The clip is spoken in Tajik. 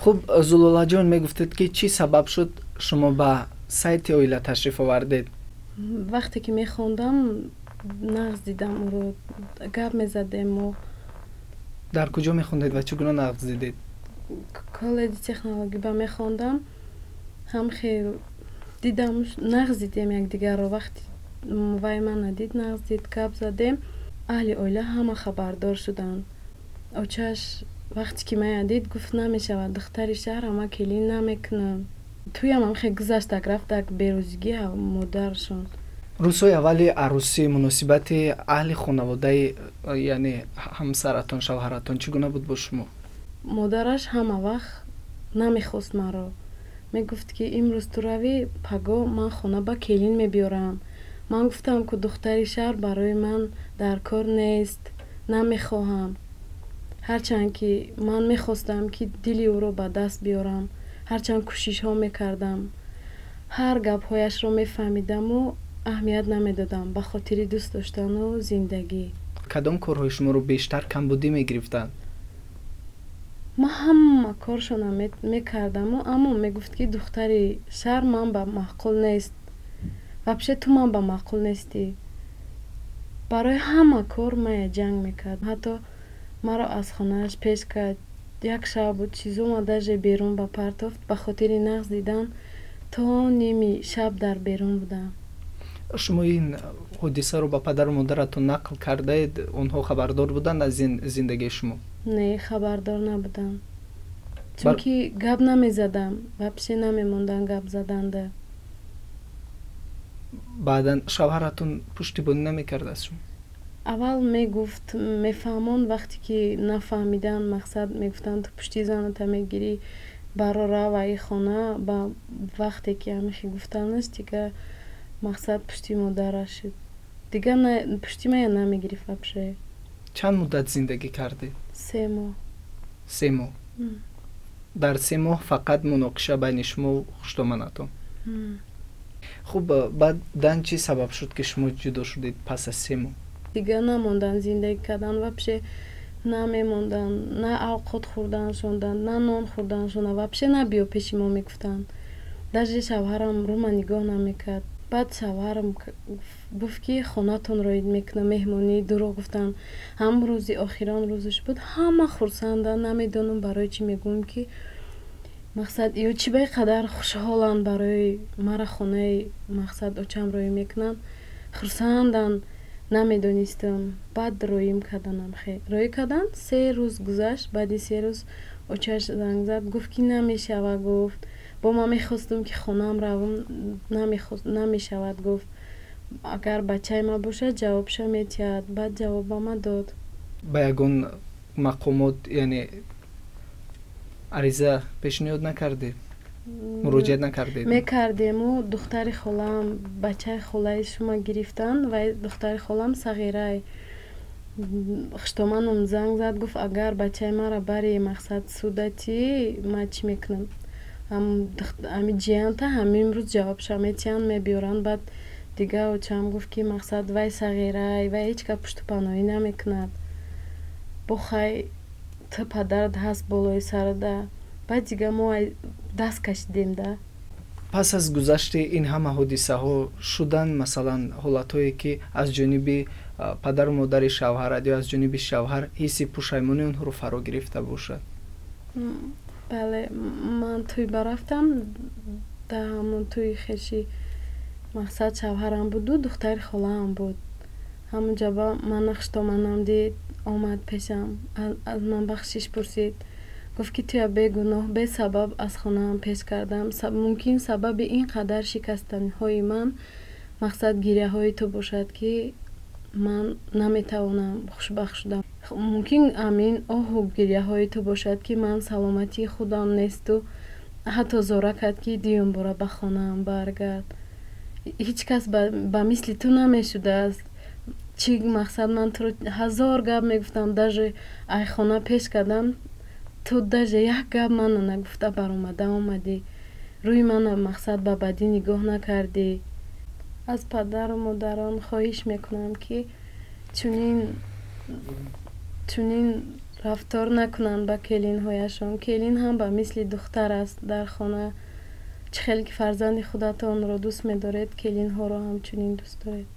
Хуб, Зулолаҷон, мегуфтед, ки чӣ сабаб шуд, шумо ба сайти оила ташриф овардед? Вақте ки мехондам, нағз дидам ӯро, гап мезадем мо. Дар куҷо мехондед ва чӣ гуна нағз дидед? Коллеҷи технологӣ ба мехондам. Ҳам хел дидам, нағз дидем якдигарро. Вақти вай мана дид, нағз дид, гап задем. Аҳли оила ҳама хабардор шуданд. Очаш вақте ки мая дид, гуфт: «Намешавад, духтари шаҳра ма келин намекунам». Туям ҳам хел гузаштак, рафтак берӯзигӣ модаршон. Рӯзҳои аввали арӯсӣ муносибати аҳли хонаводаи, яъне ҳамсаратон, шавҳаратон чӣ гуна буд бо шумо? Модараш ҳама вақт намехост маро. Мегуфт, ки имрӯз ту равӣ, пагоҳ ман хона ба келин мебиёрам. Ман гуфтам, ку духтари шаҳр барои ман дар кор нест, намехоҳам. Ҳарчанд ки ман мехостам, ки дили ӯро ба даст биёрам, ҳарчанд кӯшишҳо мекардам, ҳар гапҳояшро мефаҳмидаму аҳамият намедодам ба хотири дӯст доштану зиндагӣ. Кадом корҳои шуморо бештар камбудӣ мегирифтанд? Ман ҳама коршона мекардаму, аммо мегуфт, ки духтари шаҳр ман ба маъқул нест, вообще ту ман ба маъқул нестӣ. Барои ҳама кор мая ҷанг мекард, ҳатто маро аз хонааш пеш кард. Як шаб буд, чизома даже берун ба партофт. Ба хотири нағз дидан то ними шаб дар берун будам. Шумо ин ҳодисаро ба падару модаратон нақл кардаед? Онҳо хабардор буданд аз ин зиндагии шумо? Не, хабардор набудам, чунки гап намезадам, вообще намемондан гап заданда. Баъдан шавҳаратон пуштибонӣ намекард аз шумо? Аввал мегуфт, мефаҳмонд. Вақте ки нафаҳмидан, мақсад, мегуфтанд: «Ту пушти заната мегирӣ, баро, рав аи хона». Ба вақте ки ҳамихи гуфтанаш, дига мақсад, пушти модараш шуд, дига пушти мая намегирифт вообще. Чанд муддат зиндагӣ кардед? 3 моҳ. 3 моҳ. Дар 3 моҳ фақат муноқиша байни шумо хуштоманатон. Хуб, баъдан чӣ сабаб шуд, ки шумо ҷудо шудед пас аз 3 моҳ? Дига намондан зиндагӣ кардан, вообще намемондан, на авқот хӯрданшондан, на нон хӯрданшона, вообще на биё пеши мо мегуфтанд. Даже шавҳарам рӯма нигоҳ намекард. Баъд шавҳарам гуфт, ки хонатонро ид мекунам, меҳмонӣ. Дурӯғ гуфтанд. Ҳам рӯзи охирон рӯзаш буд, ҳама хурсанданд. Намедонам барои чӣ. Мегӯям, ки мақсад, ё чӣ ба қадар хушҳоланд, барои мара хонаи, мақсад, очам роӣ мекунанд, хурсанданд, намедонистам. Баъд роим карданам, хе роӣ карданд. 3 рӯз гузашт. Баъди 3 рӯз очаш занг зад, гуфт, ки намешава. Гуфт, бо ман мехостум, ки хонаам равам, намешавад. Гуфт, агар бачаи ман бошад, ҷавобша метиҳад. Баъд ҷавобама дод. Ба ягон мақомот, яъне ариза пешниҳод накардед, муроҷиат накардед? Мекардему. Духтари холаам, бачаи холаи шума гирифтанд. Вай духтари холам сағирай. Хуштоманам занг зад, гуфт: «Агар бачаи маро бари, мақсад, судатӣ, ма чӣ мекунам?» Ами ҷиянта ҳамин рӯз ҷавобша метиҳанд, мебиёранд. Баъд дига очам гуфт, ки мақсад, вай сағирай, вай ҳеҷ кас пуштупаноҳӣ намекунад. Бо хай, ту падарат ҳаст болои сарада. Баъд дига мо даст кашидем да. Пас аз гузашти ин ҳама ҳодисаҳо шудан, масалан, ҳолатҳое, ки аз ҷониби падару модари шавҳарат ё аз ҷониби шавҳар ҳисси пушаймонӣ онҳоро фаро гирифта бошад? Бале, ман тӯй барафтам. Дар ҳамон тӯи хеши, мақсад, шавҳарам буду духтари холаам буд. Ҳамонҷа ба мана хуштоманам дид, омад пешам, аз ман бахшиш пурсид. Гуфт, ки туя бегуноҳ, бесабаб аз хонаам пеш кардам. Мумкин сабаби ин қадар шикастаниҳои ман, мақсад, гиряҳои ту бошад, ки ман наметавонам хушбахт шудам. Мумкин ҳамин оҳу гиряҳои ту бошад, ки ман саломатии худам несту. Ҳатто зора кард, ки дуюм бора ба хонаам баргард. Ҳеҷ кас ба мисли ту намешудааст. Чӣ мақсад, ман туро ҳазор гап мегуфтам, даже ай хона пеш кардам, ту даже як гап мана нагуфта баромада омадӣ, рӯи мана, мақсад, ба бадӣ нигоҳ накардӣ. Аз падару модарон хоҳиш мекунам, ки чунин чунин Рафтор накунанд ба келинҳояшон. Келин ҳам ба мисли духтар аст дар хона. Чӣ хеле ки фарзанди худатонро дӯст медоред, келинҳоро ҳамчунин дӯст доред.